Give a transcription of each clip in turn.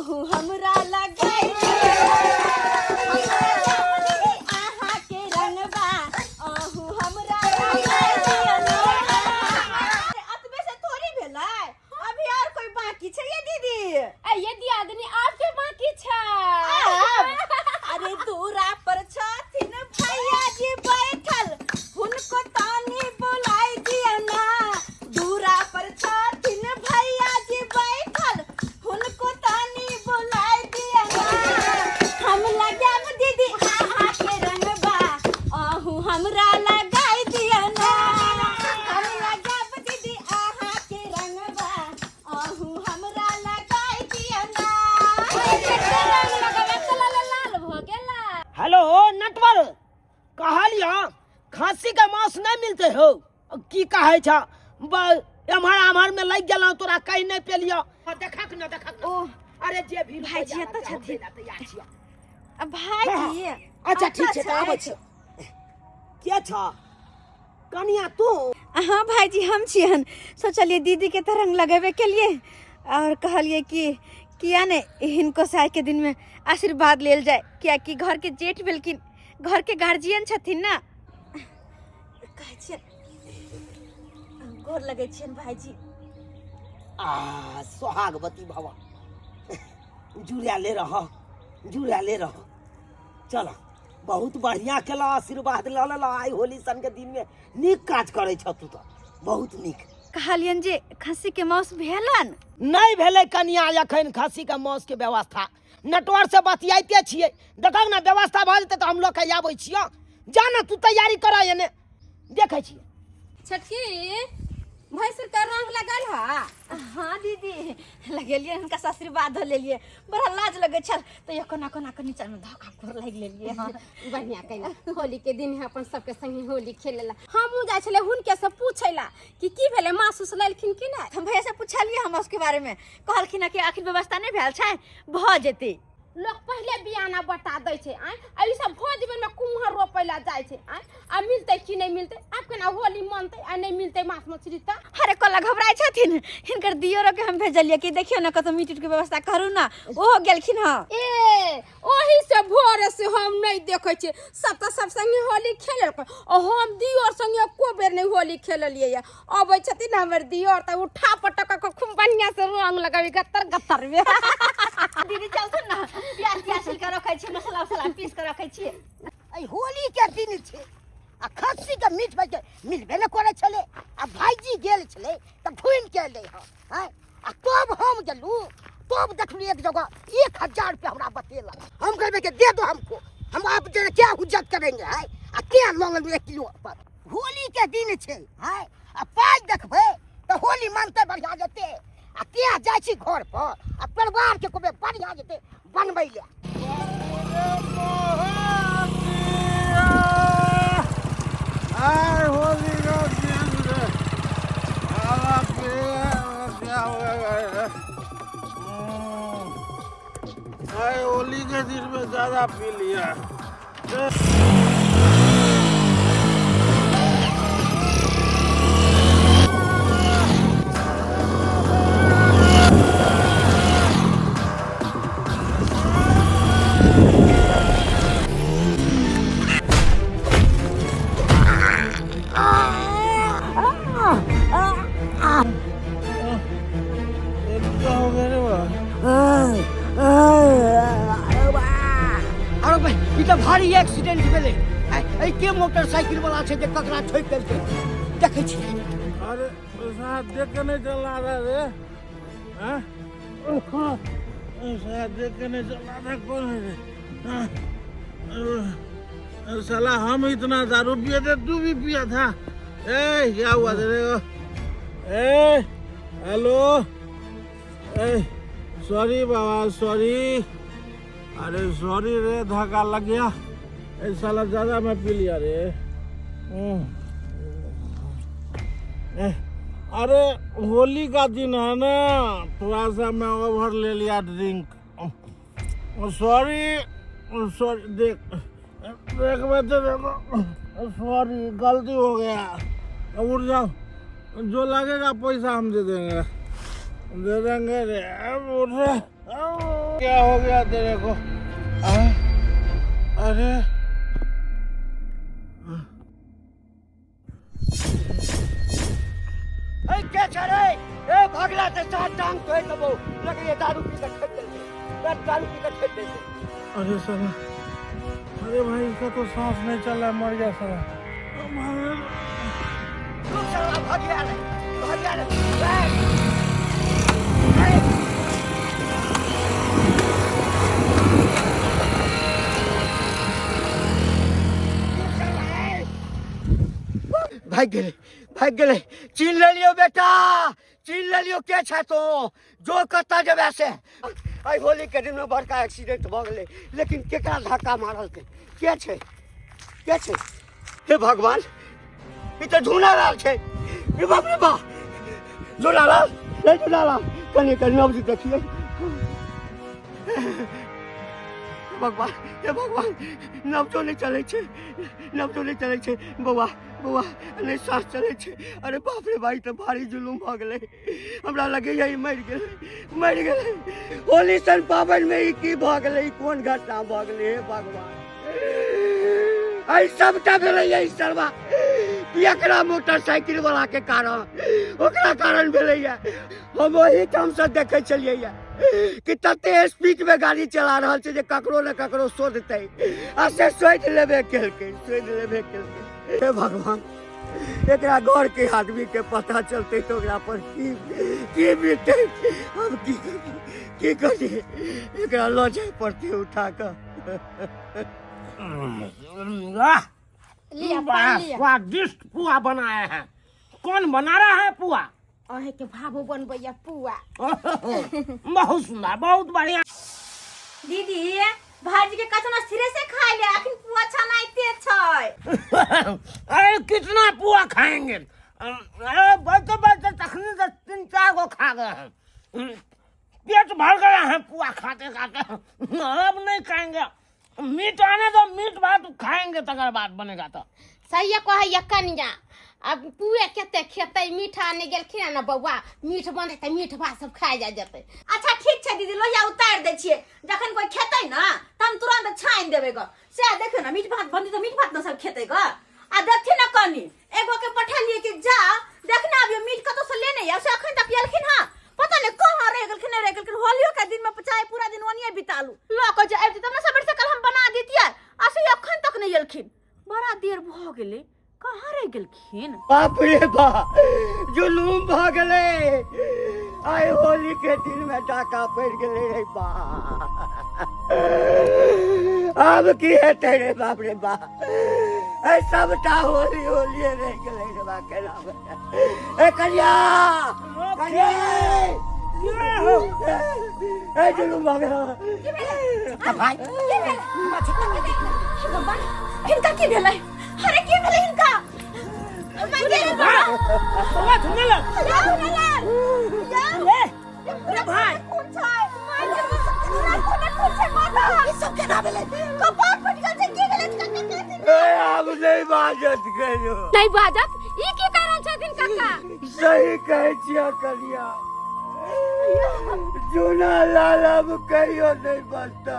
अहू हमरा लगाई दिअ हम लगायब दीदी अहाँके रंगबा अहू हमरा लगाई दिअ ना। अरे अतबे से थोड़ी भेलै, अभी और कोई बाकी छै ये दीदी? ए ये दियादनी आपके बाकी छै। आब अरे दूरा पर छथिन भैया जी बैठल, हुनको तानी बुलाई दिअ ना। दूरा पर छथिन भैया जी बैठल, हुनको तानी बुलाई दिअ ना। हम लगायब दीदी अहाँके रंगबा, अहूँ हमरा लगाय दिअ ना। हम लगायब दीदी अहाँके रंगबा, अहूँ हमरा लगाय दिअ ना। रंग लगाबे तऽ लाल लाल भऽ गेला। हेलो नटवर, कहलियो खांसी के मांस नहीं मिलते हो, की कहै छ? एम्हर आम्हर में लागि गेलौ, तोरा कहि नहीं पेलियो। देखक न, देखक न। ओ अरे जे भी भाईजी एतऽ छथिन। तैयार छियो। आ भाईजी। अच्छा ठीक छै, तऽ आबै छी। के छ कनिया तू? हाँ भाईजी हम छियन। सोचलिए दीदी के तऽ रंग लगेबे के लिए और कहलिए कि किया ने हिनको से आइ के दिन में आशीर्वाद लेल जाए, कियाकि घर के जेठ भेलखिन, घर के गार्जियन छथिन ना। कहै छियन गोर लगै छियन भाईजी। आ सोहागवती भवा, जुड़िया ले रह, जुड़िया ले रह। चल बहुत बढ़िया केला, आशीर्वाद लऽ लेला। आइ होली सन के दिन में नीक काज करै छ तू तऽ, बहुत नीक। कहलियन जे खस्सी के मांस भेलन? नहीं भेलै कनिया एखन खस्सी के मांस के व्यवस्था। नटवर से बतियाइते छियै, देखक ने व्यवस्था भऽ जेतै तऽ हम लऽ के आबै छियौ। जा ने तू तैयारी कर, एने देखै छियै। छोटकी भैंसुर के रंग लगल हा? हाँ दीदी लगेलिए, हुनका से आशीर्वाद लेलिए। बड़ा लाज लगे छल तो कोना कोना के नीचा में धोखा गोर लागि लेलिए। हाँ बढ़िया कैला, होली के दिन है अपन सबके संगे होली खेलेला। हमहूँ जाइ छलै हुनके से पूछैला कि की भेलै, मास उस लेलखिन कि नहि। हम भैया से पूछलिए हम उसके बारे में, कहलखिन कि आखिर व्यवस्था नहीं भेल छै, भऽ जेतै। लोग पहले बियाना बटा दै छै आँय, आ ई सब भोज में कुम्हर रोपै ला जाइ छै आँय, आ मिलतै कि नहि मिलतै, आब केना होली मनतै आ नहि मिलतै माछ मछली तऽ। अरे कोला घबराइ छथिन, हिनकर दियोरो के हम भेजलियै कि देखियौ ने कतौ मीट उट के व्यवस्था करू ना, ओहो गेलखिन हँ। ए ओही से भोरे से हम नहि देखै छियै, सब तऽ सब संगे होली खेललकै आ हम दियोर संगे एको बेर नहि होली खेललियै या। अबै छथिन हमर दियोर तऽ उठा पटक कऽ खूब बढ़िया से रंग लगाबी गत्तर गत्तर में। दीदी चलथुन ना, प्याज त्याज छिल के रखै छियै, मसाला उसाला पीस के रखै छियै। एहि होली के दिन छै आ खस्सी के मीट भाई के मिलबे नहि करै छलै, आ भाईजी गेल छलै तऽ घुमि के एलै हँ आँय, आ तब हम गेलहुँ तब देखलहुँ एक जगह 1000 रुपया हमरा बतेलक। हम कहबै कि दे दो हमको, हम आप जे क्या हुज्जत करेंगे आँय, आ क्या लऽ लेलहुँ 1 किलो पर। होली के दिन छै आँय, आ पाइ देखबै तऽ होली मनतै बढ़िआँ जेतै, आ क्या जाइ छी घर पर आ परिवार के कहबै बढ़िआँ जेतै बनबै लए। आय होली का दिन रे, आला पे क्या हो गया? आय होली के दिन में ज्यादा पी लिया। क्या हो गया रे बा? अरे भाई ई तऽ भारी एक्सीडेंट भेलै। ऐ के मोटरसाइकिल वाला छै जे ककरा ठोकि देलकै, देखै छी। अरे साहब देख के नहीं चला रहा रे, हाँ? साहब देख के नहीं चला रहा, कौन है रे? हाँ? अरे साला हम इतना दारू पिए थे, तू भी पिया था। ए क्या हुआ तेरे को? ए हेलो, ए सॉरी बाबा सॉरी, अरे सॉरी रे धक्का लग गया। ए साला ज्यादा मैं पी लिया रे। ए, अरे होली का दिन है ना, थोड़ा सा मैं ओवर ले लिया ड्रिंक, सॉरी सॉरी। देख देख मैं तेरे को सॉरी, गलती हो गया। अब उठ जाओ, जो लगेगा पैसा हम दे देंगे, दे देंगे रे। अब उठ रे। क्या हो गया तेरे को? आ? अरे ए के छै रे? ए भगला ते सात टांग तोड़ देबो। लगैया दारू पी के ठोकि देलकै। दारू पी के ठोकि देलकै। अरे साला, अरे भाई इसका तो सांस नहीं चल रहा है, मर गया साला। रुक साला, भगिया रे, भगिया रे। ए, भागि गेलै, भागि गेलै। चिन्ह लेलियौ बेटा, चिन्ह लेलियौ के छै तो। जो कतऽ जेबै से। एहि होलीके दिनमे बड़का एक्सीडेंट भऽ गेलै, लेकिन केकरा धक्का मारलकै? के छै, के छै? हे भगवान, ई तऽ झूना लाल छै। हे बाप रे बा, झूना लाल नहीं, झूना लाल कनि कनि नब्ज देखिए। भगवान, हे भगवान, नब्जो नहि चलै छै, नब्जो नहि चलै छै। बौआ, बौआ, नहि साँस चलै छै। अरे बाप रे भाई, तऽ भारी जुलुम भऽ गेलै। हमरा लगैया ई मरि गेलै, मरि गेलै। होली सन पाबनिमे ई की भऽ गेलै? ई कोन घटना भऽ गेलै? हे भगवान, एहि सबटा भेलैया ई सरवा एकरा मोटरसाइकिल वाला के कारण, ओकरा कारण भेलैया। हम ओहिठामसँ देखै छलियैया कि तते स्पीड में गाड़ी चला रहल छै जे ककरो ने ककरो शोधतै, आ से शोधि लेबे केलकै, शोधि लेबे केलकै। हे भगवान, एकरा घर के आदमी के पता चलतै तऽ ओकरा पर की की बीतै? हम की करी, की करी? एकरा लऽ जाय पड़तै उठा कऽ। वाह लिअ, बड़ा पानि लिअ। स्वादिष्ट पुआ बनाया है। कौन बना रहा है पुआ? अहेंके भाभो बनबैया पुआ। बहुत सुंदर, बहुत बढ़िया। दीदी, भाजी के कथन स्थिरे से खाय ले, अखन पुआ छनाइते छै। अरे कितना पुआ खाएंगे? अरे बढ़ते बढ़ते तखनी से 3-4 गो खा गए हैं, पेट भर गया है पुआ खाते खाते। अब नहीं खाएंगे, मीट आने दो, मीट भात खाएंगे तकर बाद बनेगा। तो सही कहैया कनिया, अब पुए कते खेतै? मीठ आने गेलखिन ने बौआ, मीठ बनतै तऽ मीठ भात सब खाइ जा जेतै। अच्छा ठीक छै दीदी, लोहिया उतारि दै छियै, जखन कोई खेतै ने तऽ हम तुरंत छानि देबै ग। सएह देखियौ ने, मीट भात बनतै तऽ मीट भात ने सब खेतै ग। आ देखथिन ने कनी, एगो के पठेलियै कि जा देखना अबियौ मीट कतौ से लेने आउ, से अखन तक एलखिन हँ, पता नहि कहाँ रहि गेलखिन, नहि रहि गेलखिन। होलियो के दिन में चाहे पूरा दिन ओनिये बितालू, लऽ कऽ जे आबितै तब ने सबेर सकाल हम बना दितियै, आ से अखन तक नहि एलखिन, बड़ा देर भऽ गेलै, कहाँ रहि गेलखिन? बाप रे बाप, जुलूम भऽ गेलै। आइ होली के दिन में डाका पड़ि गेलै रे बा। आब की हेतै रे? बाप रे बाप, ए सबटा होली होलिये रहि गेलै रे बा। केना ए कनिया, कनिया, ए जुलूम भऽ गेलै भाई। हिनका की भेलै? अरे की भेलै हिनका? बौआ झुनल, अरे भाई खून छै, ई सब केना भेलै? कपार फटि गेल छै, की भेलै? ए आब नहि बाजत कहियो। नहि बाजत? ई की कह रहल छथिन काका? सही कहै छियै कनिया, जूना लाल अब कहियो नहीं बचता।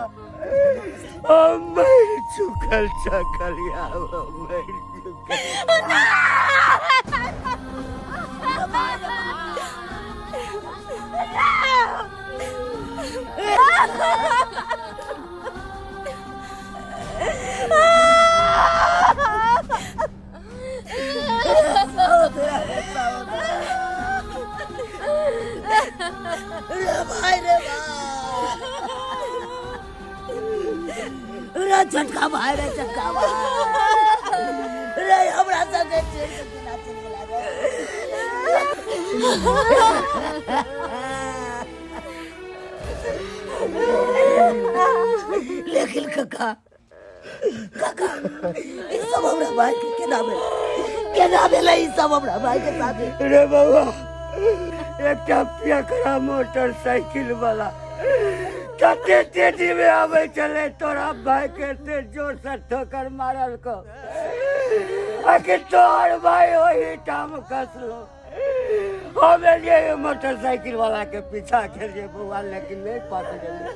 हम मरि चुकल छ कनिया, हम मरि चुकल। रे भाई, रे भाई, रे झटका भाई, रे झटका भाई रे, हमरा संगे चलि के केना चलि गेला रे? लेकिन काका, काका, ई सब हमरा भाई के केना भेलै? केना भेलै ई सब हमरा भाई के साथ? रे बउआ, एकटा पियकरा मोटरसाइकिल वाला कते तेजी में आबै छलै, तोरा भाई के एते जोर से ठोकर मारलको। बाकी तोहर भाई ओही ठाम खसलो। हम एलियै मोटरसाइकिल वाला के पीछा केलियै बौआ, लेकिन नहीं पकड़लियै।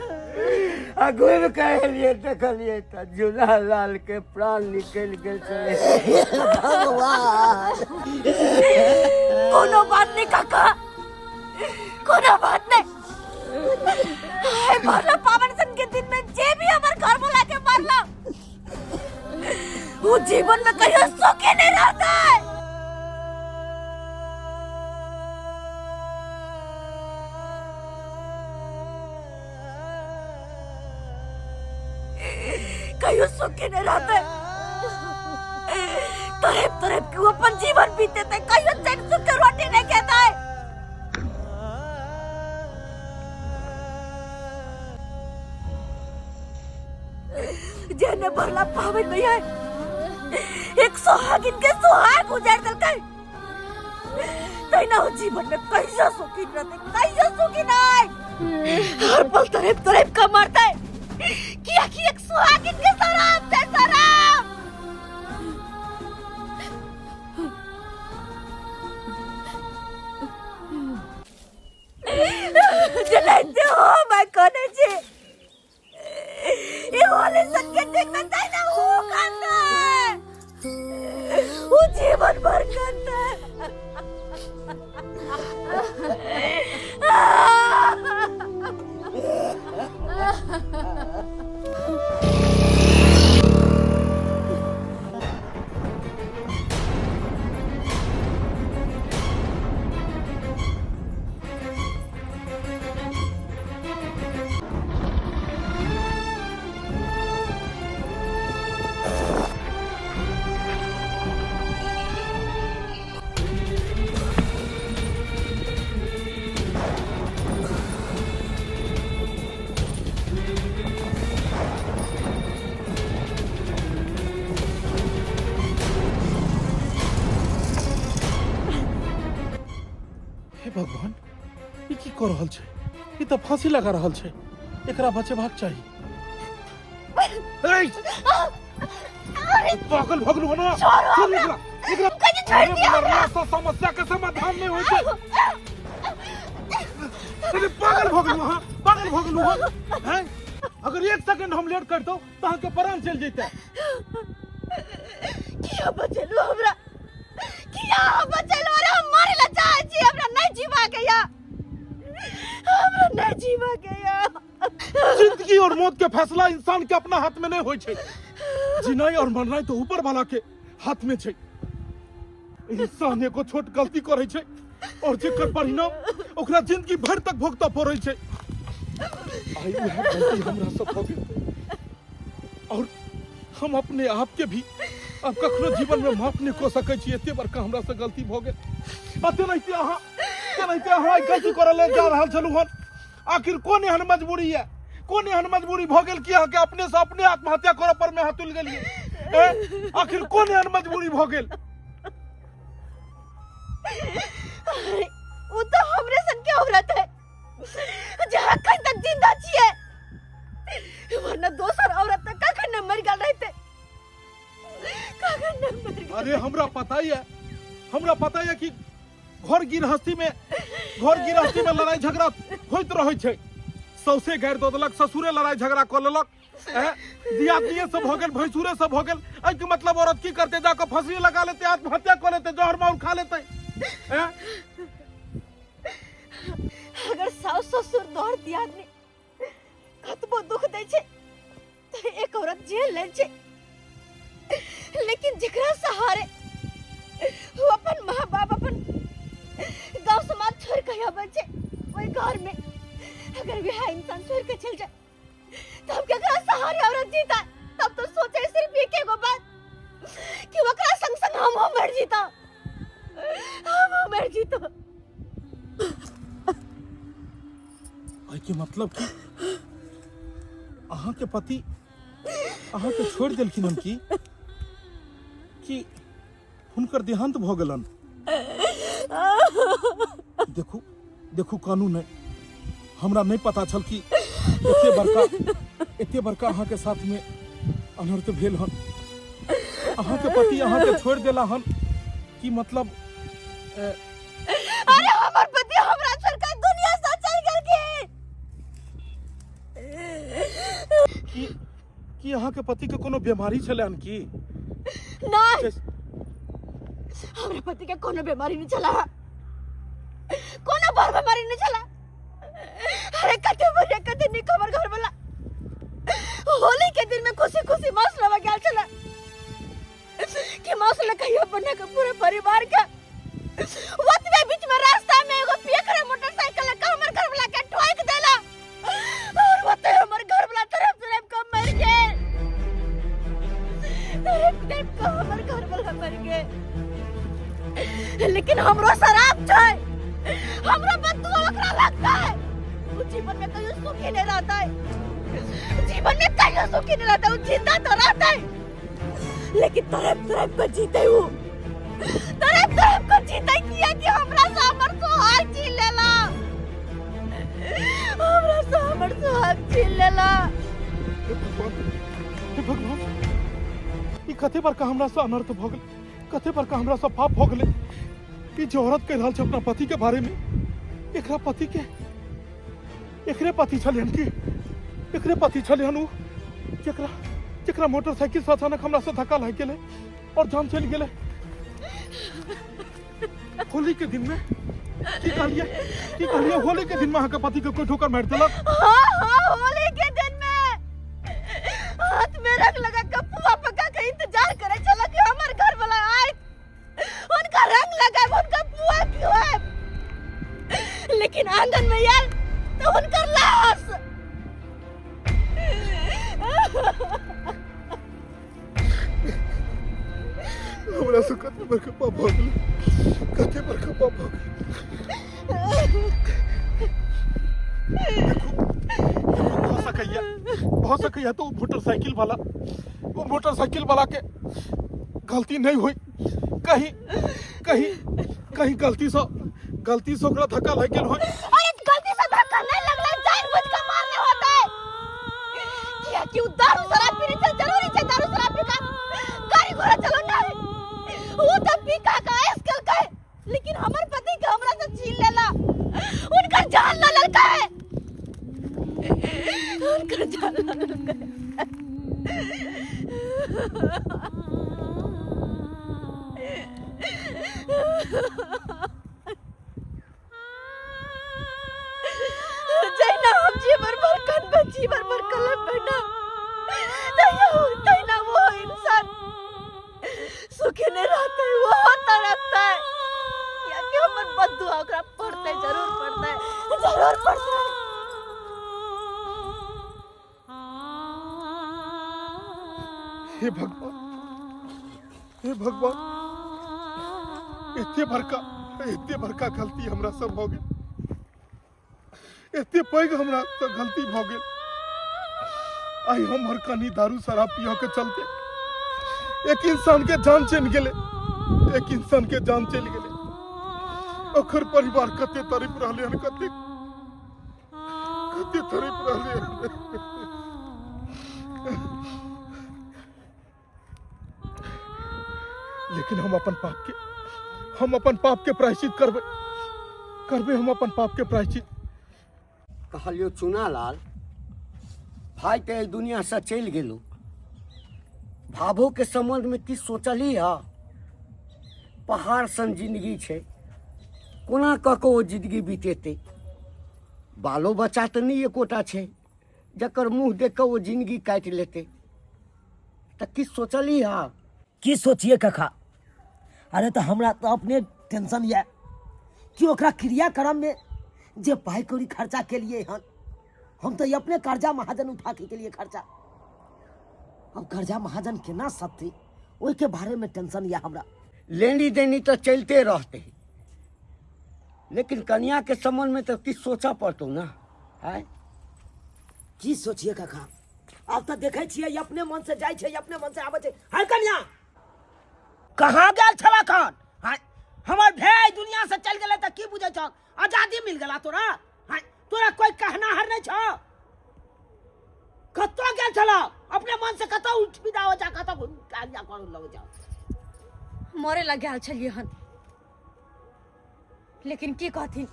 आ घुमि के एलियै, देखलियै तऽ झूला लाल के प्राण निकलि गेल छलै। भगवान, कोनो बात नहीं काका, कोनो बात नहीं। हाय भरला पावन सन के दिन में जे भी हमर घर बोला के मारला, वो जीवन में कहियो सुखी नहीं रहता है। कहियो सुखी नहीं रहता है। तड़प तड़प के वो अपन जीवन बीते थे, कहियो चैन सुख के रोटी नहीं खाता है। जेने भरला पावन भैया एक सुहागिन के सुहाग उजाड़ देलकै, तैना वो जीवन में कैसे सुखी रहते, कैसे सुखी नहीं। हर पल तड़प तड़प का मरता है किया कि एक सुहागिन के शराब से शराब। जलाते हो मैं कोने छे ये होली सन के दिन में तैना हो कांदा है, वो जीवन भर कांदा है। हे भगवान, ई की कऽ रहल छै? ई तऽ फांसी लगा रहल छै, एकरा बचेबाक चाही। ए, पागल भऽ गेलहुँ ना? छोड़ एकरा, एकरा। अरे मरला सँ समस्या के समाधान नहि होइ छै। अरे पागल भऽ गेलहुँ अहाँ, पागल भऽ गेलहुँ अहाँ, हैं? अगर एक सेकंड हम लेट करितहुँ तऽ अहाँके प्राण चलि जैते। किया बचेलू हमरा, किया बचेलू? अरे हम मरे ला चाहे छी, हमरा नहीं जीवा के या, हमरा नहीं जीवा के या। जिंदगी और मौत के फैसला इंसान के अपना हाथ में नहीं होय छै। जीनाइ और मरनाइ तो ऊपर वाला के हाथ में छै। इंसान एगो छोट गलती करे छै और जेकर परिणाम ओकरा जिंदगी भर तक भुगतऽ पड़ै छै। आइ उएह गलती हमरा सब भऽ गेल और हम अपने आप के भी अब कखनो जीवन में माफ नहीं कऽ सकै छी। एते बड़का हमरा से गलती भऽ गेल। आ तेनाहिते अहाँ ई गलती करऽ लेल जा रहल छलहुँ हन। आखिर कोन एहन मजबूरी है, कोन एहन मजबूरी भऽ गेल कि अहाँके अपने से अपने आत्महत्या करऽ पर में अहाँ तुलि गेलियै? ए? आखिर कोन एहन मजबूरी भऽ गेल? अरे, वो तो हमरे सन के औरत है जहाँ कहीं तक जिंदा छिए, वरना दोसर औरत तक कखन न मर गेल रहते, कखन न मर गेल। अरे हमरा पता ही है, हमरा पता है कि घर गृहस्थी में लड़ाई झगड़ा होइत रहै छै। सौसे गारि दऽ देलक, ससुरे लड़ाई झगड़ा कऽ लेलक, दियादनिये सब भऽ गेल, भैंसुरे सब भऽ गेल। एहिके मतलब औरत की करते? जाकऽ फांसी लगा लेते, आत्महत्या कऽ लेते, जहर माहुर खा लेते, हैं? अगर सास ससुर दौर दियादनी कतबो दुख दै छै तऽ एक औरत झेल लै छै, लेकिन जेकरा सहारे वो अपन माँ बाप अपन गांव समाज छोड़ के आबै छै, ओहि घर में अगर वह इंसान छोड़ के चल जाए तो हम केकरा सहारे औरत जीता? तब तो सोचे सिर्फ एक एगो बात कि ओकरा संग संग हम मर जीता, हम मर जीता। एहिके मतलब कि अहाँके पति अहाँके छोड़ि देलखिन हन कि हुनकर देहांत भऽ गेलन? देखू देखू, कानू नहि। हमरा नहि पता छल कि एते बड़का अहाँके साथमे अनर्थ भेल हन। अहाँके पति अहाँके छोड़ि देला हन की मतलब अरे हमर पति हमरा छोड़ के दुनिया से चल गेलखिन। की की अहाँके पति के कोनो बीमारी छलै हन की? नहीं, हमरा पति के कोनो बीमारी नहीं छला, कोनो बड़ बीमारी नहीं छला। अरे कते बढ़िया कते निक हमर घर वाला होली के दिन में खुशी खुशी मांस लेवा गेल छला कि मांस ले कहियो बना के पूरे परिवार के ओतबे बीच में रास्ता में एगो पियकरा मोटरसाइकिल लगा हमर घर वाला के ठोक देला और ओते हमर घर वाला तरफ तरफ के मर गेल, तरफ तरफ के हमर घर वाला मर गेल। लेकिन हमरो शराब छै, हमरो बदुआ ओकरा लगता है। वो जीवन में कहियो सुखी नहीं रहता है, जीवन में कहियो सुखी नहीं रहता है। वो जिंदा तो रहता है लेकिन तरफ तरफ को जीते वो, तरफ तरफ को जीते किया कि हमरा से हमर सुहाग छीन लेला, हमरा से हमर सुहाग छीन लेला। हे भगवान, हे भगवान, ई कते बड़का हमरा से अनर्थ भऽ गेल, कते बड़का हमरा से पाप भऽ गेलै। ई जे औरत कहि रहल छै अपना पति के बारे में, एकरा पति के एकरे पति छलै हन की? एकरे पति छलै हन उ जेकरा जेकरा मोटरसाइकिल से अचानक हमरा से धक्का लागि गेलै और जान चलि गेलै होली के दिन में? की कहलियै, की कहलियै? होली के दिन में अहाँके पति के कोई ठोकर मारि देलक? हाँ हाँ, होली के दिन में हाथ में रंग लगा के पुआ पका के इंतजार करे छला कि हमर घर वाला आए, उनका रंग लगाए, उनका पुआ खिलाए, लेकिन आंगन में यार तो उनका लाश। हमरा से कते बड़का पाप भऽ गेलै, कते बड़का पाप भऽ गेलै। देखू, भऽ सकैया, भऽ सकैया तो मोटरसाइकिल वाला, वो मोटरसाइकिल वाला के गलती नहीं हुई, कहीं कहीं कहीं गलती से ओकरा धक्का लागि गेल होय। अरे गलती से धक्का नहीं लगलै, जानबूझ के मारने होतै, किया कि उ दारू शराब पीने छै, जरूरी छै दारू शराब पी के गाड़ी घोड़ा चलौनाइ। उ तऽ पी का के ऐश केलकै, लेकिन हमर पति के हमरा से छीन लेला, उनकर जान ल लेलकै, उनकर जान ल लेलकै। जहिना हम जीवन भर कनबै, जीवन भर कलपबै ना, तहिना तहिना वो इंसान सुखी नहीं रहते, वो तड़पता है। कियाकि हमर बददुआ ओकरा पड़तै, जरूर पड़तै, जरूर पड़तै। हे भगवान, हे भगवान, एते बड़का, एते बड़का गलती हमरा सब भऽ गेल, एते पैघ हमरा से गलती भऽ गेल। आइ हमर कनी दारू शराब पियऽ के चलते एक इंसान के जान चलि गेलै, एक इंसान के जान चलि गेलै। ओकर परिवार कते तड़पि रहलै हन, कते कते तड़पि रहलै हन। लेकिन हम अपन पाप के, हम अपन पाप के प्रायश्चित करबै, करबै हम अपन पाप के प्रायश्चित। कहलियो चुनालाल भाई तऽ एहि दुनियासँ चलि गेलो, भाभोके सम्बन्धमे की सोचली हँ? पहाड़ सन जिंदगी छै, कोना कऽ कऽ ओ जिंदगी बितेतै? बालो बच्चा तऽ नहि एकोटा छै जकर मुँह देख कऽ ओ जिंदगी काटि लेतै। तऽ की सोचली हँ? की सोचिए कका, अरे तऽ हमरा तऽ अपने टेंशन यऽ कि ओकरा क्रियाक्रम में जे पाइ कौड़ी खर्चा केलिए हन, हम तऽ अपने कर्जा महाजन उठा के केलिए खर्चा। अब कर्जा महाजन केना सधतै ओहिके बारे में टेंशन यऽ हमरा। लेनी देनी तऽ चलते रहतै, लेकिन कनिया के संबंध में तऽ किछु सोचऽ पड़तौ ना। आँय की सोचिए काका, आब तऽ देखै छियै अपने मन से जाइ छै, अपने मन से आबै छै। हाय कनिया, कहाँ गेल छला कन? हाय, हमर भाय दुनिया से चलि गेलै तऽ की बुझै छह आजादी मिल गेला तोरा? हाय, तोरा कोई कहनाहर नहि छौ? कतऽ गेल छल अपने मन से कतऽ उठ विदा हो जा कतऽ घुम के आबि जा करू लग जाओ मरे लग गेल छलियै हन लेकिन की कहथिन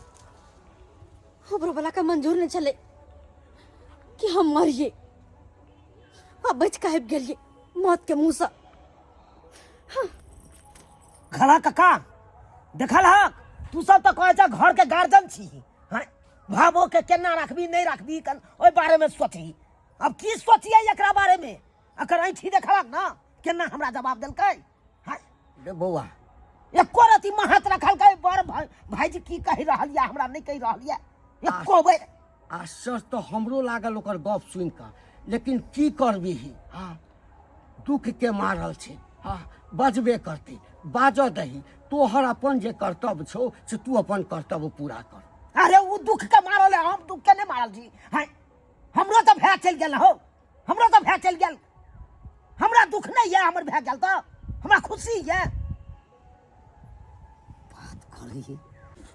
हमरो वाला के मंजूर नहीं छलै कि हम मरिए आ बच के आबि गेलियै मौत के मुँह से। खड़ा कका देखल हक तू सब तऽ कहै छ घर के गार्जियन छी हैं भावो के केना रखबी नहीं रखबी कन ओहि बारे में सोचही। अब की सोचिए एकरा बारे में? अकर ऐठी देखलक ना केना हमरा जवाब देलकै। हैं रे बौआ एको रति महत रखलकै बड़ भाईजी की कहि रहल या हमरा नहीं कहि रहल या एको बेर। आश्चर्य तऽ हमरो लागल ओकर गप सुनि कऽ, लेकिन की करबिही? हाँ दुख के मारल छै, हाँ बजबे करतै, बाजऽ दही। तोहर अपन जे कर्तव्य छौ से तू अपन कर्तव्य पूरा कर। अरे ओ दुख के मारल है, हम दुख के नहीं मारल छी। हैं हमरो तऽ भए चलि गेल हो, हमरो तऽ भए चलि गेल, हमरा दुख नहीं है, हमर भए गेल तऽ हमरा खुशी है। बात करी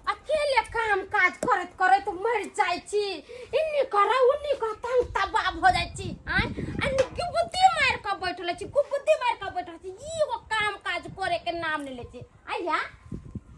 अकेले काम काज करैत करैत मरि जाइ छी, इन्नी कर उन्नी कर तंग तबाह भऽ जाइ छी। आँय आ गुबुद्दी मारि कऽ बैठल छी, गुबुद्दी मारि कऽ बैठल छी, ई एगो काम काज करे के नाम नहि लै छी। आइया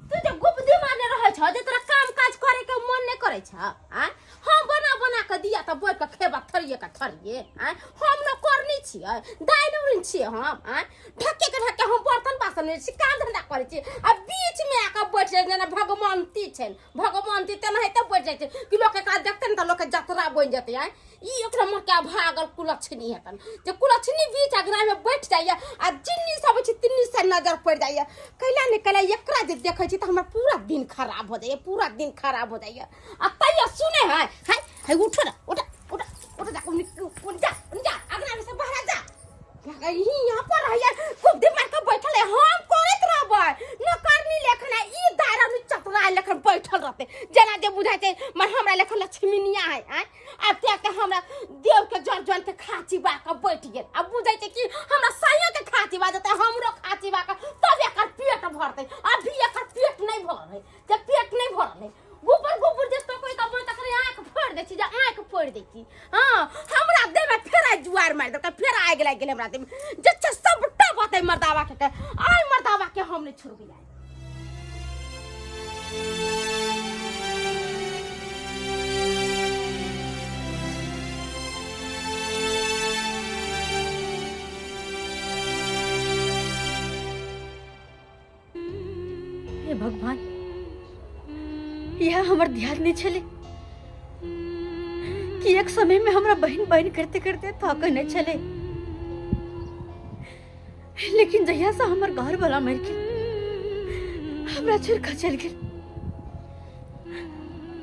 तू जे गुबुद्दी मारने रहै छ जे तोरा काम काज करे के मन नहि करै छ? आँय हम बना बना कऽ दिया तऽ बैठ कऽ खेबा थरिये के थरिये। आँय हम न करनी छियै, दाइ नहि छियै हम। आँय ढक्के के ढक्के हम बर्तन बासन नहि छी, काम धंधा करै छी, आ बीच में आके बैठ जाइ जेना भगवंती छै, भगवंती तेनाहिते बैठ जाइ छै कि लोक एकरा देखतै ने तऽ लोकके जतरा बनि जेतै। आँय ई ओकरा माँ के भागल कुलक्षणी हेतन जे कुलक्षणी बीच अगरा में बैठ जाइए आ जिन्नी सब छै तिन्नी से नजर पड़ि जाइए। कैला ने कैला एकरा जे देखै छी तऽ हमर पूरा दिन खराब हो जाइए, पूरा दिन खराब हो जाइए। आ तैयो सुने है है है उठो ना, उठ उठ उठ जा, उन जा उन जा अगरा में से बाहर जा। यही यहाँ पर रहिए खूब दिमाग के बैठल है, हम करैत रहबै न करनी लेखन है, ई दायरा में चतरा लेखन बैठल रहते जेना जे बुझाइ छै मर हमरा लेखन लक्ष्मीनिया है। आँय आ ते हमरा देव के जर जर के खाची बा के बैठ गेल, आ बुझाइ छै कि हमरा साइयो के खाची बा जेतै, हमरो खाची बा के तब एकर पेट भरतै। अभी एकर पेट नहीं भरल है, जे पेट नहीं भरल है गोबर गोबर जे तो कोई का बोल तकरे आंख फोड़ दै छी, जे आंख फोड़ दै छी। हां हमरा देह में फेर आइ जुआर मारि देलकै, फेर आगि लागि गेलै हमरा देह में। जे छै सबटा बात है मर्दावा के, आइ मर्दावा के हम नहीं छोड़बै आइ। हे भगवान, यह हमर ध्यान नहीं छले कि एक समय में हमरा बहन बहन करते करते थक नहीं छले, लेकिन जहिया से हमर घर वाला मर गेल हमरा छोड़ के चल गेल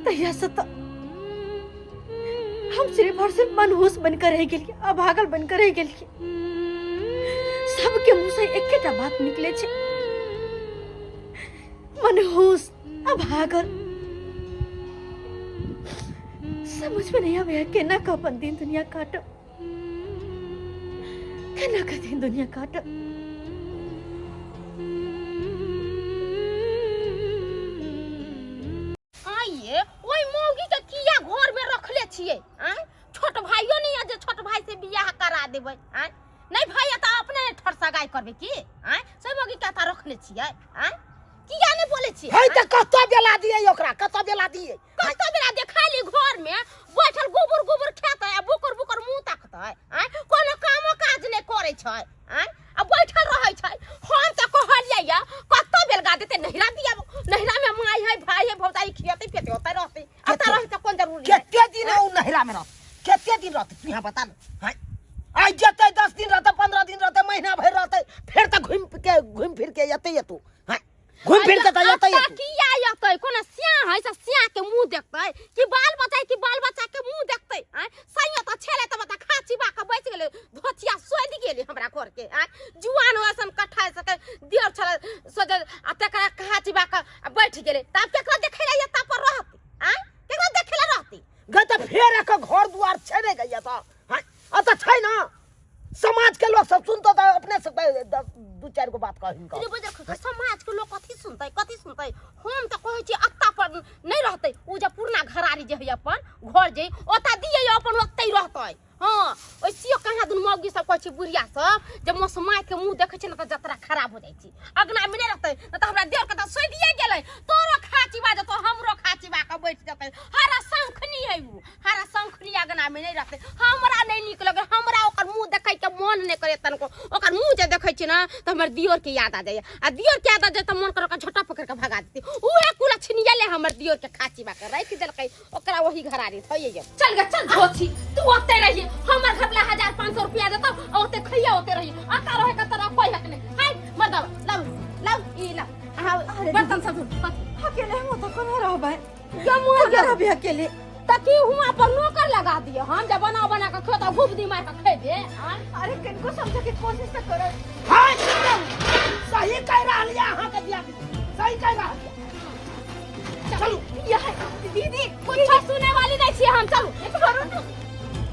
तहिया से तो हम सिर्फ और सिर्फ मनहूस बनकर रह गेलिए, अभागल बनकर रह गेलिए। सबके मुंह से एकेटा बात निकले छे, मनहूस अभागल। समझ में नहीं आवे केना का अपन दिन दुनिया काटब, केना का दिन दुनिया काटब। आइए ओई मौगी के किया घर में रखले छियै? आँय छोट भाइयो नहीं है जे छोट भाई से बियाह करा देबै। आँय नहीं भाई त अपने ठरसगाई करबै की? आँय से मौगी के त रखले छियै? आँय किया नहीं बोले छियै? है त कतऽ बेला दियै ओकरा, कतऽ बेला दियै? कतऽ बेला दियै? खाली घर में बैठल गोबर गोबर खेतै आ बुकर बुकर मुंह ताकतै। आँय कोनो कामो काज नहीं करै छै। आँय आ बैठल रहै छै। हम तऽ कहलियै या कतऽ बेलगा देतै, नहिरा दिया, नहिरा में माय है भाई है भौजाई खियतै पियतै ओतै रहतै, एतऽ रहै तऽ कोन जरूरी है? कते दिन ओ नहिरा में रहतै, कते दिन रहतै तू यहाँ बता न। हैं आइ जेतै 10 दिन रहतै, 15 दिन रहतै, महीना भरि रहतै, फेर तऽ घुमि के घुमि फिर के एतै एतौ। हैं घुमि फिर के तऽ एतै एतौ। किया एतै? कोनो सियाह है से सियाह के मुंह देखतै कि बाल बच्चा कि बाल बच्चा के मुंह देखतै? आँय सैयो तऽ छेलै तऽ बता खाची बा के बचि गेलै, धोतिया सोधि गेलै हमरा घर के। आँय जुआन असन कट्ठा सके देर छलै सोझे आ तकरा खाची बा के बैठ गेलै, तब केकरा देखै ला एतऽ पर रहतै? आँय केकरा देखै ला रहतै? गै तऽ फेर एकर घर दुआर छै ने गै एतऽ? आँय एतऽ छै ना समाज के लोग सब सुनतो तऽ अपने से दू चारि गो बात कहिन कह। समाज के लोग कथी सुनतै, कथी सुनतै? हम तऽ कहै छी अत्ता पर नहीं रहतै, उ जे पुरना घरारी जे है अपन घर जे ओतऽ दियै अपन ओतै रहतै। हाँ कहाँ दुन मौगी सब कहै छै बुढ़िया सब जे मौसमा के मुंह देखै छै ने तऽ जतरा खराब हो जाइ छै। अगना में नहि रहतै न तऽ हमरा देह के तऽ सदिए गेलै। तोरो खाची बा जेतौ, हमरो खाची बा के बैठ जेतै। हरा शंखनी है उ, हरा शंखनी अगना में नहि रहतै। हमरा नहि नीक लगै, हमरा ओकर मुंह देखै के मन नहि करे तनको। ओकर मुंह जे देखै छी ने तऽ हमर दियोर के याद आ जाइए, आ दियोर के याद आ जाए तऽ मन कर ओकर झोटा पकड़ के भगा देती। उहे कुलक्षणिया ले हमर दियोर के खाची बा के राखि देलकै, ओकरा वही घरारी थइए। चल गे चल धोछी, तू ओते रहिए, हमर घर वाला 1500 रुपया देतौ, ओते खइया ओते रहिए। अता रहे के तोरा कोई हक नहीं। हाय मर्दवा लाउ लाउ ई लाउ, अहाँ बर्तन सब धो। अकेले हम तो कोना रहबै? गमुआ के रहबै अकेले? त की हुआ पर नौकर लगा दिए? हम जब बना बना के खेतौ खूब दी मार के खेबे। अरे किनको समझे के कोशिश त करो। हां सही कह रहल या अहाँ के दिया, सही कह रहल। चलू यह दीदी कुछ सुने वाली नहीं छी हम, चलू करू न।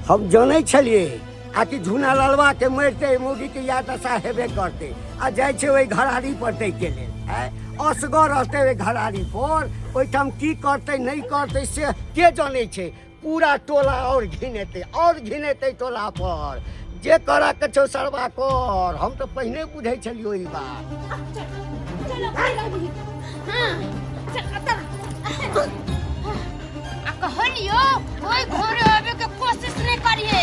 हम जनै छलियै आ कि झूना ललवा के मरिते मौगी के याद दशा हेबे करते, आ जाइ छै ओहि घरारी पर दै के लेल। आँय असगर रहतै ओहि घरारी पर, ओहिठाम की करतै नहि करतै से के जनै छै। पूरा टोला और घिनेतै, और घिनेतै टोला पर। जे करऽ के छौ सरवा कर, हम तऽ पहिने बुझै छलियौ ई बात। चलो हाँ चल अतर आ कहलियो ओई घरे आवे के कोशिश नहीं करिए,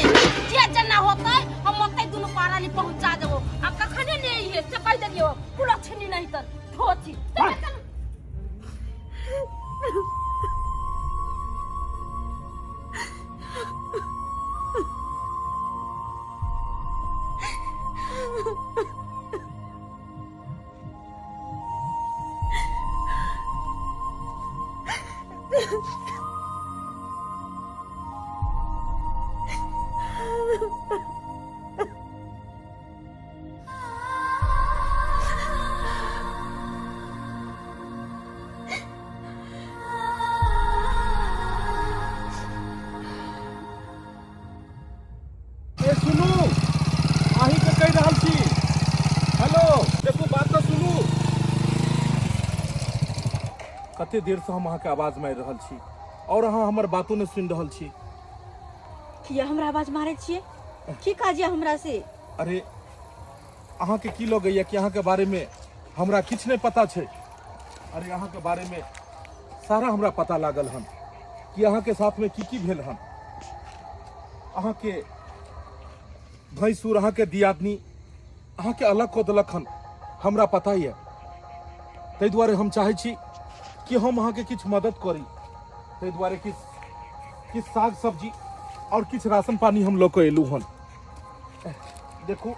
जे जना होतै हम ओतै दुनू पारानी पहुंचा देबो। आ कखने ने अइहे से कह देलियो, कुलक्षणी नहीं तर धोती। चल चल। ए सुनू, अहीं के कहि रहल छी। हेलो देखू बात तऽ सुनू। कते देर से हम अहाँके आवाज मारि रहल छी और अहाँ हमर बातो नहि सुनि रहल छी। किया हमरा आवाज मारै छियै? की काज यऽ हमरा से? अरे अहाँके की लगैया कि अहाँके बारे में हमरा किछु नहि पता छै? अरे अहाँके बारे में सारा हमरा पता लागल हन कि अहाँके साथ में की की भेल हन। अहाँके भैंसुर, अहाँके दियादनी अहाँके अलग कऽ देलक हन, हमरा पता यऽ। ताहि दुआरे हम चाहै छी कि हम अहाँके किछु मदद करी, ताहि दुआरे किछु किछु साग सब्जी और किछु राशन पानी हम लऽ कऽ एलहुँ हन। देखू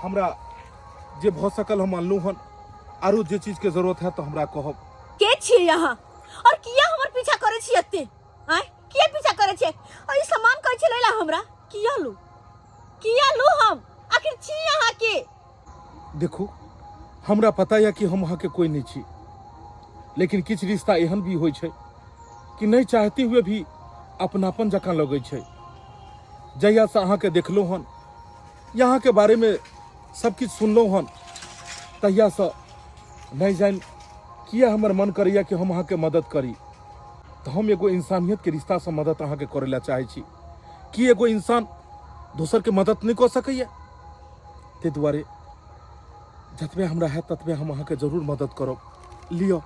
हमरा जे भऽ सकल हम अनलहुँ हन, आरो जे चीजके जरूरत है तऽ हमरा कहब। के छियै अहाँ और किया हमर पीछा करै छी एते? आँय किया पीछा करै छियै? और ई सामान कहै छियै लैला हमरा, किया लू किया लू हम? आखिर छी अहाँ के? देखू हमरा पता यऽ कि हम अहाँके कोई नहीं छी, लेकिन किछु रिश्ता एहन भी होइ छै कि नहीं चाहते हुए भी अपनापन जकाँ लगै छै। जहियासँ अहाँके देखलहुँ हन या अहाँके बारेमे सब किछु सुनलहुँ हन, तहियासँ नहीं जानि किया हमर मन करैया कि हम अहाँके मदद करी। तऽ हम एगो इंसानियतके रिश्तासँ मदद अहाँके करै लए चाहै छी। कि एगो इंसान दोसरके मदद नहि कऽ सकैया? ताहि दुआरे जतबे हमरा हैत ततबे हम अहाँके जरूर मदद करब। लिअ।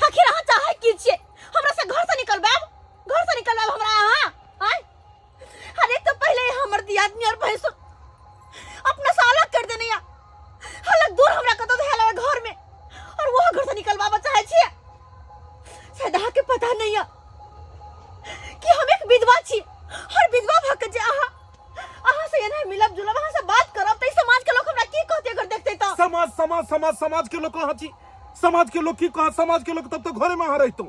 आखिर अहाँ चाहै की छियै? हमरा से घर से निकलबाब, घर से निकलबाब हमरा अहाँ? आँय अरे तो पहले ही हमर दियादनी और भैंसुर अपना से अलग कर देने या अलग दूर हमरा कतौ धैल घर में, और वो घर से निकलबाब चाहे छियै। शायद अहाँ के पता नहीं है कि हम एक विधवा छी, और विधवा भऽ के जे अहाँ अहाँ से एना मिलब जुलब, अहाँ से बात करब त ई समाज के लोग हमरा की कहते अगर देखते त? समाज समाज समाज समाज के लोग कहाँ छी? समाज के लोग की कहा? समाज के लोग तब तो घरे में अहाँ रहितो,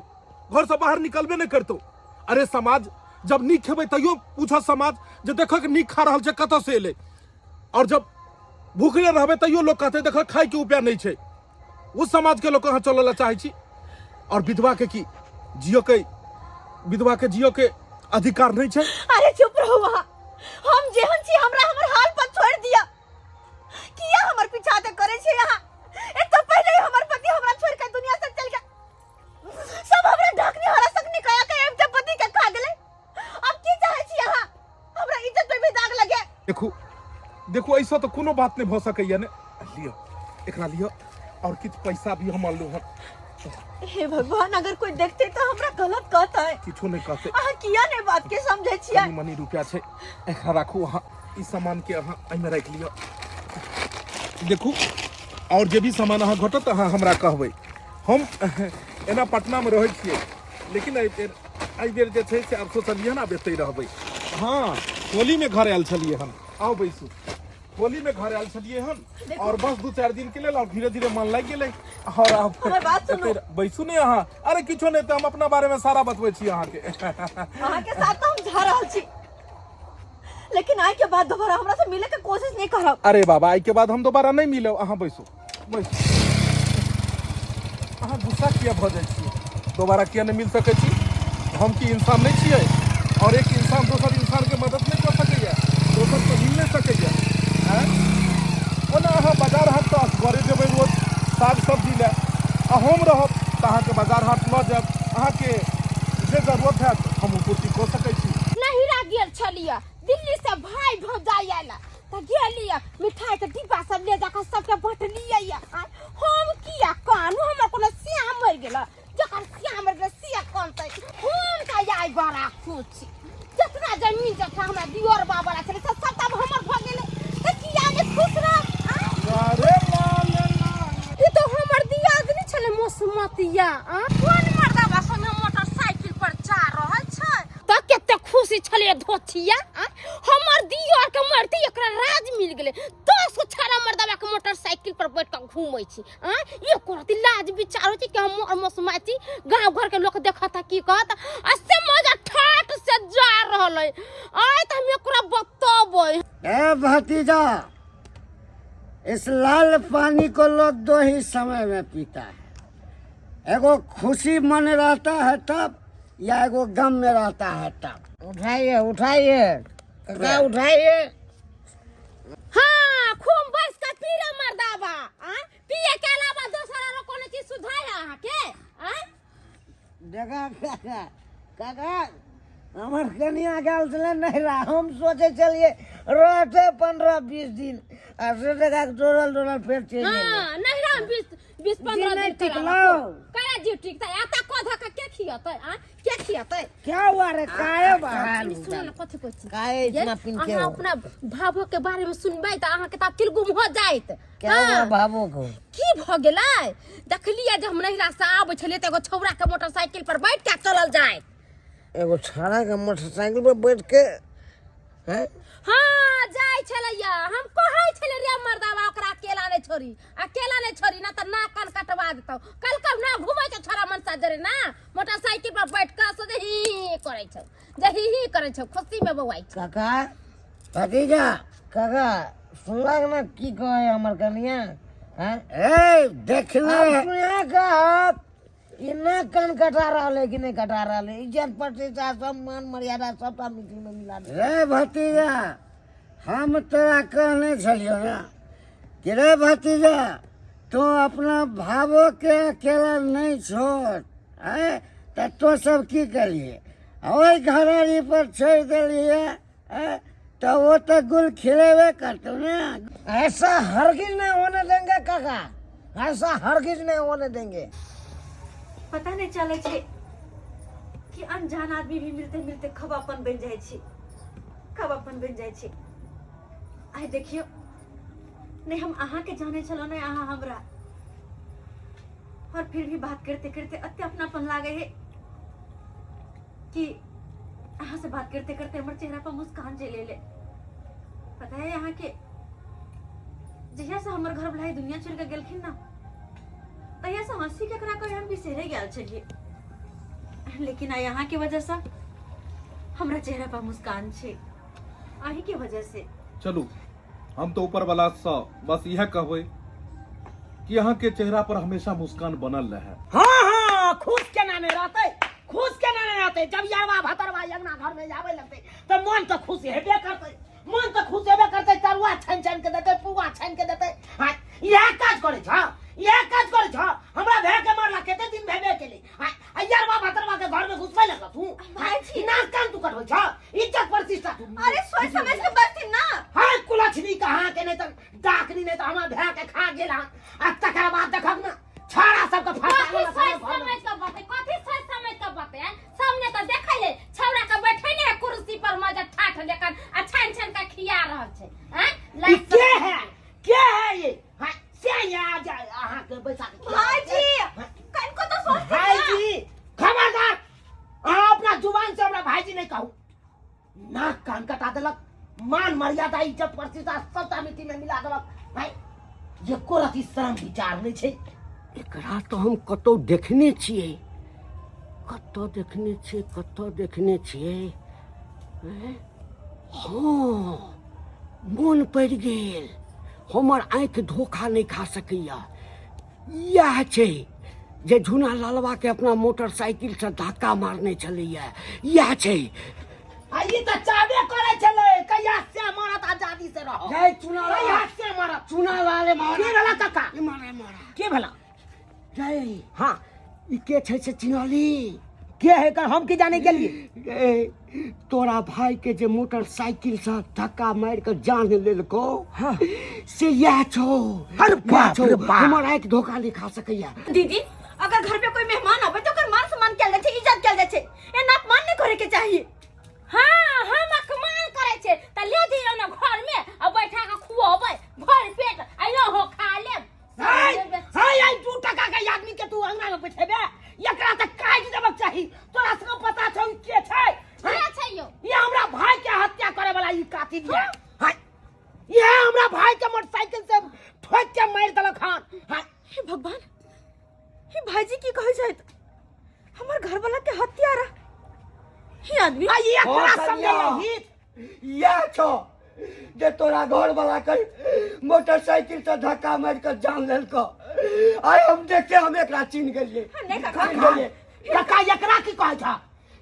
घर से बाहर निकलबे नहीं करतो। अरे समाज जब नीक खेबै तैयो पूछत समाज जे देखक नीक खा रहल छै कतऽ से एलै, और जब भूखले रहबै तैयो लोग कहतै देखक खाय के उपाय नहीं छै। उस समाज के लोग अहाँ चलऽ ला चाहै छी? और विधवा के की जियो के, विधवा के जियो के अधिकार नहीं छै? अरे चुप रहू अहाँ, हम जेहन छी हमरा हमर हाल पर छोड़ दिया। किया हमर पीछा ते करे छी अहाँ? एक तो पहले ही हमर पति हमरा छोड़ के दुनिया से चल गया, सब हमरा ढकनी हरा सकनी कया के एक पति के खा गेलै। अब की चाहे छी अहाँ? हमरा इज्जत पे भी दाग लगे। देखू एहिसँ तऽ कोनो बात नहि भऽ सकैए ने। लिअ एकरा लिअ, और किछु पैसा भी हम अनलहुँ हन। हे भगवान, अगर कोई देखते तो हमरा गलत कहते। किछो नहि कहते। अहाँ किया नहीं बात के समझे छियै? कनी मनी रुपया छै, एकरा राखू अहाँ, ई सामान के अहाँ एहिमे राखि लिअ। देखू और जे भी सामान अहाँ घटत अहाँ हमरा कहबै। हम एना पटनामे रहै छियै, लेकिन एहि बेर जे छै से आब सोचलियै हन आब एतहि रहबै। हाँ, होलीमे घर आयल छलियै हन। आउ बैसू। होलीमे घर आयल छलियै हन और बस 2-4 दिन के लेल, और धीरे धीरे मन लागि गेलै और आब हमर बात सुनू। एतहि बैसू ने अहाँ। अरे किछो नहि, तऽ हम अपना बारेमे सारा बतबै छी अहाँके। अहाँके साथ तो हम जा रहल छी, लेकिन आइ के बाद दोबारा हमरा से मिले के कोशिश नहीं करब। अरे बाबा, आइ के बाद हम दोबारा नहीं मिलब। अहाँ बैसू बैसू। अहाँ गुस्सा किया भऽ जाइ छियै? दोबारा किया नहीं मिल सकै छी? हम की इंसान नहीं छियै? और एक इंसान दोसर इंसान के मदद नहीं कऽ सकैया, दोसर से मिल नहीं सकैया? आँय? ओना अहाँ बाजार हाट तऽ असगरे जेबै रोज साग सब्जी लए, आ हम रहब तऽ अहाँके बाजार हाट लऽ जायब। अहाँके जे जरूरत हैत हम ओ पूर्ति कऽ सकै छी। नहिरा गेल छलियै दिल्ली से भाई भौजाई आयल तऽ गेलियै, मिठाई के डिब्बा सब ले जाकर सबके बँटलियै। हम किया कानू? हमर कोनो श्याम मरि गेल? जकर श्याम मरि गेल से कनतै। हम तऽ आइ बड़ा खुश छी। जितना जमीन जथा हमरा दियोर बाबा छलै से सबटा हमर भऽ गेलै, तऽ किया नहि खुश रहब? अरे लाल लाल, ई तऽ हमर दियादनी छलै मसमतिया। कोन मर्दाबा संगे मोटरसाइकिल पर जा रहल छै? तऽ कते खुशी छलै धोथिया। हमर दियर के मरती एकरा राज मिल गेलै। 10 गो छाड़ा मर्दाबा के मोटरसाइकिल पर बैठ के घूमै छी। एको रति लाज विचार होइ छै कि हम मसमाती, गाँव घर के लोग देखत की कहत? आ से मजा ठाट से जा रहल है। आइ तऽ हम एकरा बतबै। ए भतीजा, इस लाल पानी को लोग दो ही समय में पीता है, एगो खुशी मन रहता है तब, या एगो गम में रहता है तब। उठाइए उठाइए काका, उठाइए। हाँ, खूब बस का पीरा मर्दाबा। आ पिए के अलावा दोसर आरो कोनो चीज सुझाय है अहाँ के? आ देखा काका, काका हमर कनिया गेल छलै नैहरा, हम सोचै छलियै रहतै 15-20 दिन, आ से टका डोरल डोरल फेर चलि गेलै। हाँ, नैहरा में 20-15 जी नहीं दिन करा टिकलौ। करा जी टिकतै? आता को धक्का के खियतै? आ के खियतै? क्या हुआ रे, काहे बहाल सुन ना, कथी कहै छी? काहे इतना पिन के अहाँ हो? अपना भाभो के बारे में सुनबै तऽ अहाँके तऽ अकिल गुम हो जायत। क्या हुआ हाँ। भाभो को? की भऽ गेलै? देखलियै जे हम नैहरा से आबै छलियै तऽ एगो छौड़ा के मोटरसाइकिल पर बैठ के चलल जाय। एगो छौड़ा के मोटरसाइकिल पर बैठ के हैं? हाँ, जाय छलैया। हम कहै छलियै रे मर्दाबा, ओकरा अकेला नहि छोड़ी, अकेला नहि छोड़ी, ना तऽ नाक कान कटवा देतौ। कल कल ना घुमै छौ छौड़ा मनसा जरे ना मोटरसाइकिल पर बैठ के से जे ही ही करै छौ, जे ही ही करै छौ, खुशी में बौआइ छौ। काका, भतीजा, काका सुनलक ना की कहे हमर कनिया? हैं? ए देखले। आब सुना कहत ई नाक कान कटा रहल है कि नहीं कटा रहल है? इज्जत प्रतिष्ठा सब मान मर्यादा सबटा मिट्टी में मिला दे। रे भतीजा, हम तोरा कहने छलियौ ना कि रे भतीजा, तू अपना भावो के अकेला नहीं छोड़, आँय? तऽ तो सब की करिए, ओहि घरारी पर छोड़ि देलिए, आँय? तऽ ओ तऽ गुल खिलेबे करतौ ने। ऐसा हरगिज नहीं होने देंगे काका, ऐसा हरगिज नहीं होने देंगे। पता नहीं चले छै कि अनजान आदमी भी मिलते मिलते कब अपन बन जाइ छै, कब अपन बन जाइ छै। आइ देखियौ, नहीं हम अहाँ के जाने छलहुँ, नहीं अहाँ हमरा, और फिर भी बात करते करते अत्य अपनापन लागे है कि अहाँ से बात करते करते हमर चेहरा पर मुस्कान चलि एलै। पता है अहाँ के, जहिया से हमर घर वाला दुनिया छोड़ के गेलखिन ना, तहिया से हंसी केकरा कहे हम बिसरे गेल छलियै, लेकिन आइ अहाँ के वजह से हमरा चेहरा पर मुस्कान छै, अहीं के वजह से। चलू, हम तो ऊपर वाला सँ बस इएह कहबै कि अहाँ के चेहरा पर हमेशा मुस्कान बनल रहे। हाँ हाँ, खुश केना नहीं रहते, खुश केना नहीं रहते? जब यारवा भतरवा अंगना घर में आवे लगते तो मन तो खुश हेबे करते, मन तो खुश हेबे करते। तरुआ छानि छानि के देते, पुआ छानि के देते। हाँ, इएह काज करे छ, इएह काज करे छ। हमरा भए के मरला कते दिन भेबे केले। हाँ, आ यारवा भतरवा के घर में घुसबै लगल तू। हाँ, भाईजी। नाक कान तू कटबै छ, इज्जत प्रतिष्ठा तू। अरे सोच समझ के बजथिन ना। हाँ, कुलक्षणी कहाँ नाक कान कटा देलक, मान मर्यादा इज्जत प्रतिष्ठा सबटा मिट्टी में मिला देलक। भाई एको रति शरम विचार नहि छै। एकरा तऽ हम कतौ देखने छियै, कतऽ देखने छियै, कतऽ देखने छियै? आँय? हँ, मोन पड़ि गेल, हमर आँखि धोखा नहि खा सकैया। इएह छै जे झुना लालवा के अपना मोटरसाइकिल से धक्का मारने छलैया, इएह छै। आ ई तऽ चाहबे करै छलै कहिया से मारत आजादी से रहो। जय चुना लाल। कहिया से मारत। चुना लाल मारा। के भेला काका? ई मारा, मारा। के भेला? जय। हाँ। ई के छै से चिन्हली? के है कर हम की जाने गेलिए? ए, तोरा भाई के जे मोटरसाइकिल से धक्का मार के जान लेलको, हाँ। से इएह छौ। अरे इएह बाप छौ। रे बाप। हमर आँखि धोखा नहीं खा सकैया। दीदी, अगर घर पे कोई मेहमान आवे तो ओकर मान सम्मान कैल जाय छै, इज्जत कैल जाय छै, एना अपमान नहीं करे के चाहिए। हाँ, हम अपमान करे छे त ले जइयो ना घर में आ बैठा के खुआबै भर पेट, आ हो खा लेब। हाय, हाय, आई 2 टका के आदमी के तू अंगना में बैठेबे, एकरा त काटि देबक चाही। तोरा सब पता छौ ई के छै? के छै यौ? ये हमरा भाई के हत्या करे वाला ई कातिल ये। हाय, ये हमरा भाई के मोटरसाइकिल से ठोक के मार देलक हन। हाय। हे भगवान, हे भाईजी की कहै छथि? हमर घर वाला के हत्यारा हे आदमी। आ ई एकरा हाँ, समझै कन्या। ही। इएह छौ जे तोरा घर वाला के मोटरसाइकिल से धक्का मार के जान लेलको। आइ हम देखते हम एकरा चिन्ह गेलिए। नहीं काका। चिन्ह गेलिए। काका, एकरा की कहै छ?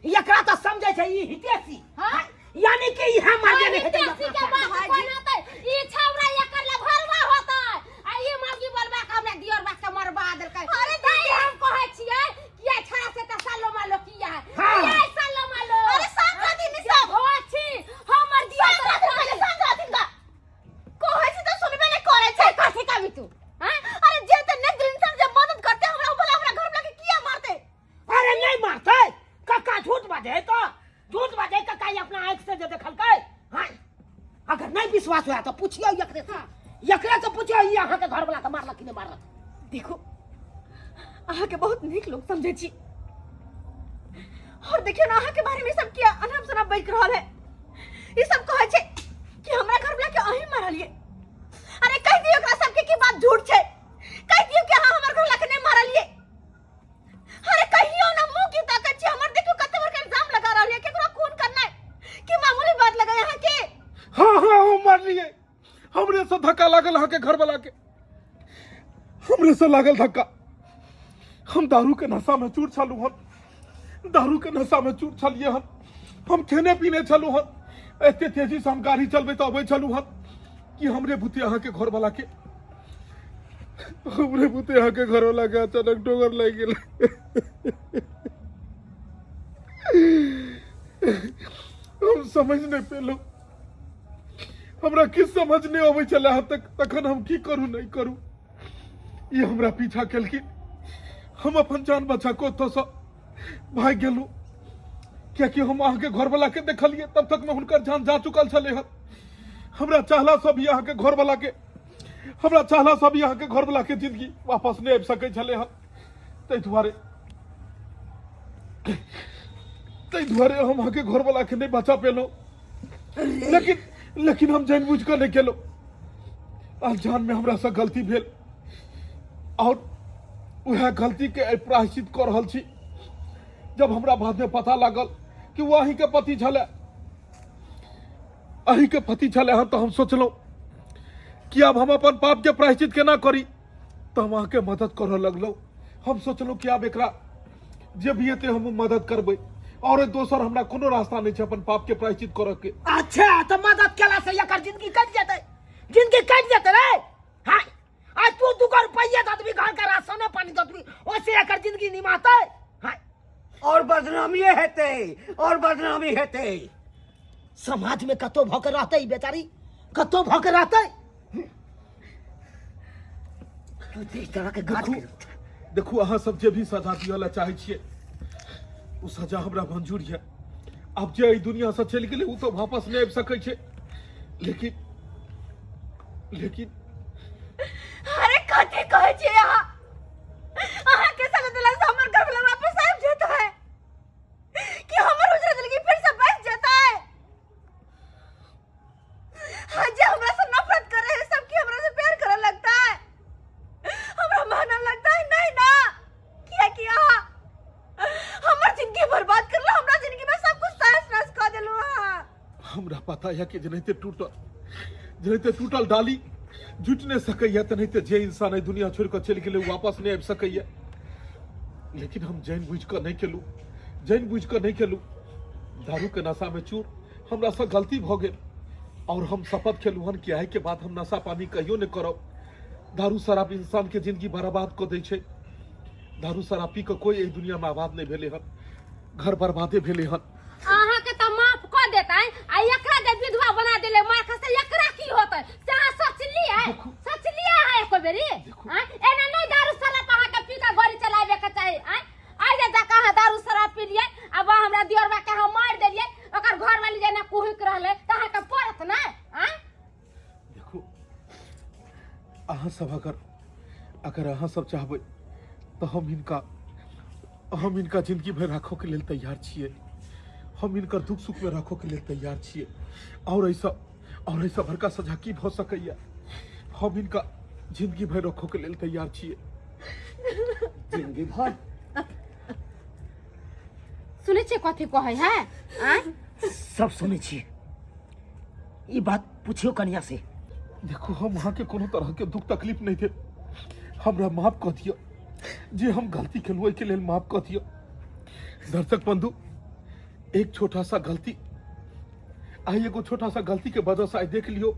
एकरा त समझै छै ई हितेशी। हाँ? यानी कि ई हम मार देने हेतै। हितेशी के बात कोन होतै? ई छौरा एकर ला भरवा होतै। आ ई मौगी बोलबा के हमरा दियर बा के मरबा देलकै। अरे दाई, हम कहै छियै कि आई छड़ा से त सालो मालो किया है? हाँ। किया है सालो मालो? अरे शांत रहथिन ई सब। हो छी हमर दियर शांत रहथिन, पहिले शांत रहथिन का। कहै छी त सुनबे नै करै छै। कथी कहबी तू? हाँ? अरे जे त नेक इंसान जे मदद करते हमरा, उ भला हमरा घर वाला के किया मारते? अरे नहीं मारते काका, झूठ बाजे तो झूठ बाजे काका, ई अपना आंख से जे देखलकै। हाँ, अगर नहीं विश्वास होया तो पूछियो एकरे से, एकरे से पूछियो ई अहाँ के घर वाला के मारलक कि नहीं मारलक। देखो, अहाँ के बहुत नीक लोग समझे छी, और देखियो ना अहाँ के बारे में सब किया अनाप शनाप बजि रहल है। ई सब कहै छै कि हमरा घर वाला के अहीं मारलिए। अरे कहि दियो एकरा सबके कि बात झूठ छै, कहि दियो कि अहाँ हमर घर वाला के नहीं मारलिए। अरे कहियो ना मुंह की ताकत छी हमर, देखियो कते बड़का इल्जाम लगा रहल है, केकरो खून करना है कि मामूली बात लगा यहाँ के। हाँ हाँ, हम मारलिए, हमरे से धक्का लागल अहाँ के घर वाला के, हमरे से लागल धक्का। हम दारू के नशा में चूर छलू हन, दारू के नशा में चूर छलिए हन, हम खेने पीने छलू हन, एते तेजी से हम गाड़ी चलबैत अबै छलू हन कि हमरे बुते अहाँ के घर वाला के, हमरे बुते अहाँ के घर वाला के अचानक डोगर लागि गेल। हम समझ नहीं पेलहुँ, हमरा किछु समझ नहीं अबै छलै हँ तक, तखन हम की करू नहीं करू। ई हमरा पीछा केलखिन, हम अपन जान बचा के ओतऽसँ भागि गेलहुँ, कियाकि हम अहाँके घरवला के देखलियै तब तक में हुनकर जान जा चुकल छलै हँ। हमरा चाहला से भी अहाँके घरवला के, हमरा चाहला से भी अहाँके घरवला के जिंदगी वापस नहीं आबि सकै छलै हँ, ताहि दुआरे हम अहाँके घरवला के नहीं बचा पेलहुँ। लेकिन लेकिन हम जानि बुझि कऽ नहि केलहुँ, अनजान में हमरा से गलती भेल और वएह गलती के आइ प्रायश्चित कऽ रहल छी। जब हमरा बाद में पता लागल कि ओ अहीं के पति छलै, अहीं के पति छलै हन, तऽ हम सोचलहुँ कि आब हम अपन पाप के प्रायश्चित केना करी, तऽ हम अहाँके मदद करऽ लगलहुँ। हम सोचलहुँ कि आब एकरा जे भी हेतै हम मदद करबै, और दोसर हमरा कोनो रास्ता नहि छै अपन पाप के प्रायश्चित करऽ के। अच्छा, तऽ मदद केला से एकर जिंदगी कटि जेतै, जिंदगी कटि जेतै रे। हाँ, आ तू 2 रुपया दऽ देबी, घर के राशनो पानी दऽ देबी, ओसे एकर जिंदगी निमातै। हाँ, और बदनामी हेतै, और बदनामी हेतै। समाज में कतौ भऽ के रहतै ई बेचारी, कतौ भऽ के रहतै। तू देख तरह के गाछ देखू, देखू अहाँ सब जे भी सजा दिअ ला चाहै छियै ओ सजा हमरा मंजूर यऽ। आब जे एहि दुनिया से चलि गेलै ओ तऽ वापस नहि आबि सकै छै, लेकिन लेकिन अरे कथी कहै छियै अहाँ? अहाँ के सजा देला से हमर घर वाला वापस आबि जेतै कि हमर उजरा जिंदगी फिर से बस जेतै? हमरा पता यऽ कि जेनाहिते टूटल जेनाहिते टूटल डाली जुटि नहि सकैए, तेनाहिते जे इंसान एहि दुनिया छोड़ि कऽ चलि गेलै वापस नहि आबि सकैए। लेकिन हम जानि बुझि कऽ नहि केलहुँ, जानि बुझि कऽ नहि केलहुँ। दारूके नशामे चूर हमरासँ गलती भऽ गेल और हम शपथ खेलहुँ हन कि आइके बाद हम नशा पानी कहियो नहि करब। दारू शराब इंसानके जिंदगी बर्बाद कऽ दै छै। दारू शराब पी कऽ कोइ एहि दुनियामे आबाद नहि भेलै हन, घर बर्बादे भेलै हन। अहाँ के तऽ माफ कऽ देतै, आ एकरा जे विधवा बना देले मार खसे, एकरा की होतै से अहाँ सोचलियै? सोचलियै अहाँ एको बेरी? आँय, एना नहि दारू शराब अहाँ के पी कऽ गाड़ी चलाबे के चाही। आँय, आइ जे जाके अहाँ दारू शराब पी लियै आ बा हमरा दियरबा के अहाँ मारि देलियै, ओकर घरवाली जेना कुहुक रहलै तऽ अहाँके पड़त नहि? आँय, देखू अहाँ सब अगर अगर अहाँ सब चाहबै तऽ हम हिनका जिंदगी भरि राखो के लेल तैयार छियै। हम हिनकर दुख सुख में राखो के लेल तैयार छियै। और ऐसा बड़का सजा की भऽ सकैया? हम हिनका जिंदगी भरि रखो के लेल तैयार छियै। जिंदगी भर सुनै छियै कथी कहै है? आँय, सब सुनै छियै। ई बात पूछियो कनिया से। देखो हम अहाँ के कोनो तरह के दुख तकलीफ नहीं दे, हमरा माफ कऽ दियौ जे हम गलती केलहुँ, ओहिके लेल माफ कऽ दियौ। दर्शक बंधु, एक छोटा सा गलती, आइ एगो छोटा सा गलती के वजह से आइ देख लियौ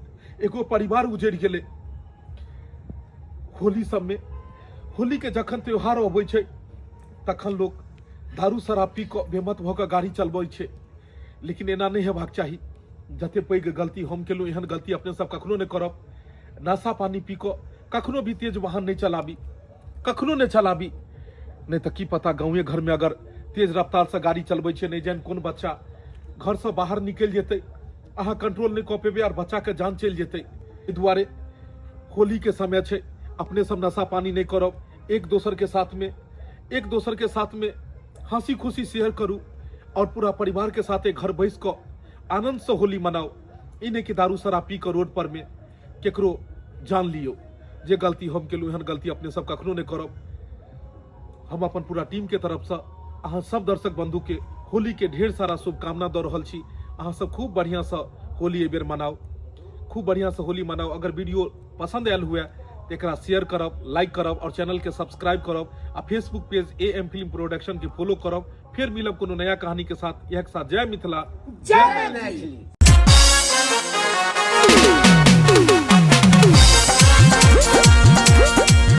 एगो परिवार उजड़ि गेलै। होली सब में, होली के जखन त्योहार अबै छै तखन लोक दारू शराब पी कऽ बेमत भऽ कऽ गाड़ी चलबै छै, लेकिन एना नहि हेबाक चाही। जते पैघ गलती हम केलहुँ एहन गलती अपने सब कखनो नहि करब। नशा पानी पी कऽ कखनो भी तेज वाहन नहि चलाबी, कखनो नहि चलाबी, नहि तऽ की पता गाँवे घरमे अगर तेज रफ्तारसँ गाड़ी चलबै छै, नहि जानि कोन बच्चा घरसँ बाहर निकलि जेतै, अहाँ कंट्रोल नहि कऽ पेबै आओर बच्चाके जान चलि जेतै। एहि दुआरे होलीके समय छै, अपने सब नशा पानी नहि करब, एक दोसरके साथमे एक दोसरके साथमे हंसी खुशी शेयर करू और पूरा परिवार के साथे घर बैस कऽ आनंद से होली मनाओ। ई नहि कि दारू शराब पी कऽ रोड पर में केकरो जान लियो। जे गलती हम केलहुँ एहन गलती अपने सब कखनो नहि करब। हम अपन पूरा टीम के तरफ से अहाँ सब दर्शक बंधु के होली के ढेर सारा शुभकामना दऽ रहल छी। अहाँ सब खूब बढ़िया से होली एहि बेर मनाओ, खूब बढ़िया से होली मनाओ। अगर वीडियो पसंद आयल हुए तो एकरा शेयर करब, लाइक करब और चैनल के सब्सक्राइब करब आ Facebook page A M film production के फॉलो करब। फिर मिलब कोनो नया कहानी के साथ। यह के साथ जय मिथिला, जय मैथिली।